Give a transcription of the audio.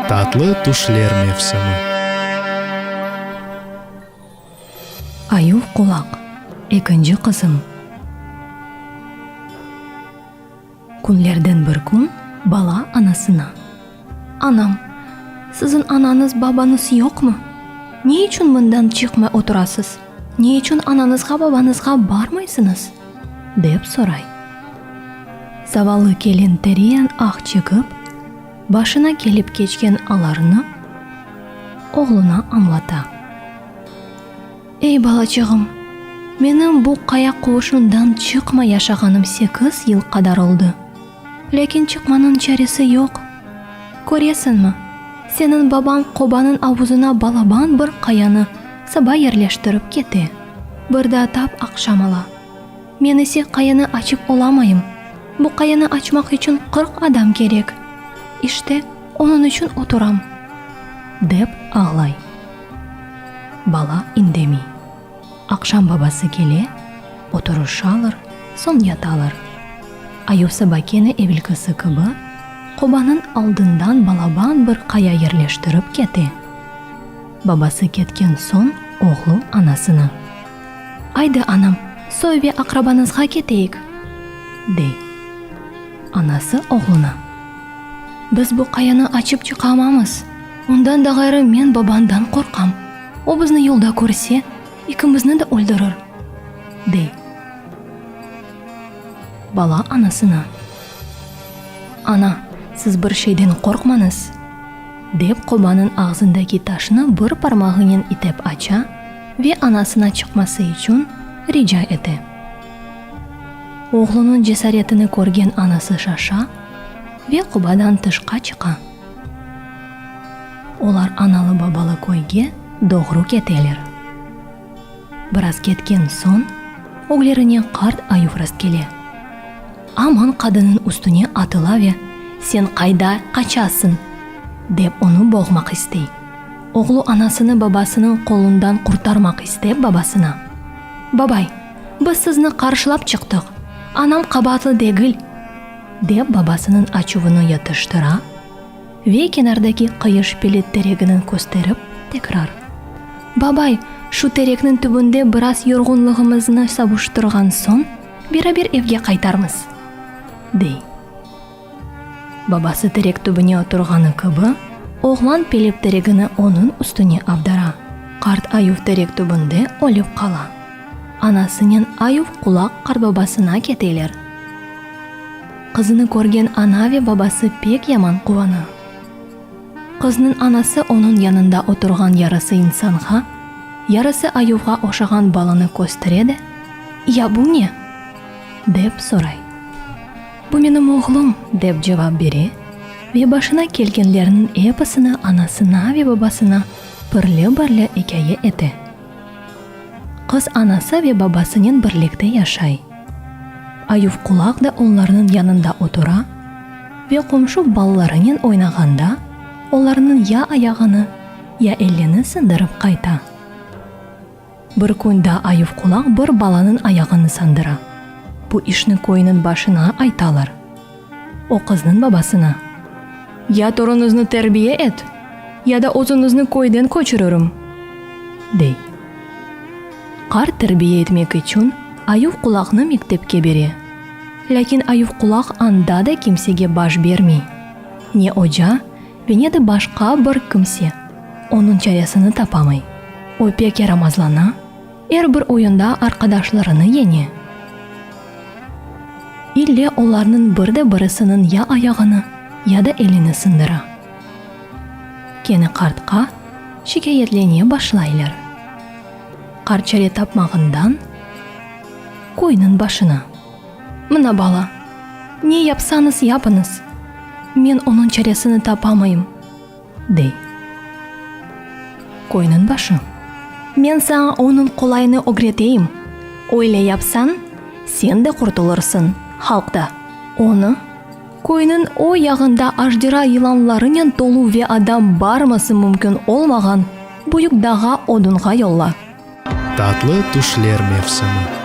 Tatlı tüşler mevsimi. Ayuv qulaq, ekinci qısım. Künlerden bir kün bala anasına. Anam, siziñ anañız, babañız yoqmı? Ne içün mından çıqmay oturasız? Ne içün anañızğa, babañızğa barmaysıñız? dep soray. Zavallı kelin teren ah çekip, başına kelip keçken alarnı oğluna añlata. Ey, balaçığım, menim bu qaya quvuşından çıqmay yaşağanım sekiz yıl qadar oldı. Lâkin çıqmanıñ çaresi yoq. Köresiñmi, seniñ babañ qobanıñ avuzına balaban bir qayanı saba yerleştirip kete, bir daa tap aqşam ala. Men ise qayanı açıp olamayım. Bu qayanı açmaq içün 40 adam kerek. İşte, onıñ içün oturam, dep ağlay. Bala indemey. Aqşam babası kele, oturışalar, soñ yatalar. Ayuv saba kene evelkisi kibi, qobanıñ aldından balaban bir qaya yerleştirip kete. Babası ketken soñ oğlu anasına. Aydı, anam, soy ve aqrabañızğa keteyik, dey. Anası oğluna. Biz bu qayanı açıp çıqamamız. Ondan da ğayrı men babañdan qorqam. O bizni yolda körse, ikimizni de öldürir, dey. Bala anasına. Ana, siz bir şeyden qorqmañız, dep qobanıñ ağzındaki taşnı bir parmağınen itep aça ve anasına çıqması içün rica ete. Oğlunıñ cesaretini körgen anası şaşa ve qobadan tışqa çıqa. Olar analı-babalı köyge doğru keteler. Biraz ketken soñ, öglerine qart ayuv rastkele. Aman qadınıñ üstüne atıla ve, Sen qayda qaçasıñ? dep onı boğmaq istey. Oğlu anasını babasınıñ qolundan qurtarmaq istep babasına, Babay, biz sizni qarşılap çıqtıq, anam qabaatlı degil, dep babasınıñ açuvını yatıştıra ve kenardaki qıyış pelit teregini kösterip tekrar, Babay, şu terekniñ tübünde biraz yorğunlığımıznı savuştırğan soñ, beraber evge qaytarmız, dey. Babası terek tübüne oturğanı kibi, oğlan pelip teregini onıñ üstüne avdara. Qart ayuv terek tübünde ölip qala. Anasınen ayuv qulaq qartbabasına keteler. Qızını körgen ana ve babası pek yaman quvana. Qıznıñ anası onıñ yanında oturğan yarısı insanğa, yarısı ayuvğa oşağan balanı köstere de, Ya bu ne? dep soray. Bu menim oğlum, dep cevap bere ve başına kelgenlerniñ episini anasına ve babasına birli-birli ikâye ete. Qız anası ve babasınen birlikte yaşay. Ayuvqulaq da onlarnıñ yanında otura ve qomşu balalarınen oynağanda olarnıñ ya ayağını, ya elini sındırıp qayta. Bir kün daa Ayuvqulaq bir balanıñ ayağını sandıra. Bu işni köyniñ başına aytalar. O qıznıñ babasına. Ya toruñıznı terbiye et, ya da özüñizni köyden köçüririm, dey. Qart terbiye etmek içün Ayuvqulaqnı mektepke bere. Lâkin Ayuvqulaq anda da kimsege baş bermey. Ne oca, ve ne de başqa bir kimse onıñ çaresini tapamay. O pek yaramazlana, er bir oyunda arqadaşlarını yeñe. İlle olarnıñ bir de birisiniñ ya ayağını, ya da elini sındıra. Kene qartqa şikâyetlene başlaylar. Qart çare tapmağından, köyniñ başına. Mına bala, ne yapsañız yapıñız, men onıñ çaresini tapamayım, dey. Köyniñ başı. Men saña onıñ qolayını ögreteyim, öyle yapsañ, sen de qurtulursıñ, halq da. Onı, köyniñ o yağında ajdira yılanlarınen tolu ve adam barması mümkün olmağan büyük dağa odunğa yolla. Tatlı tüşler mevsimi.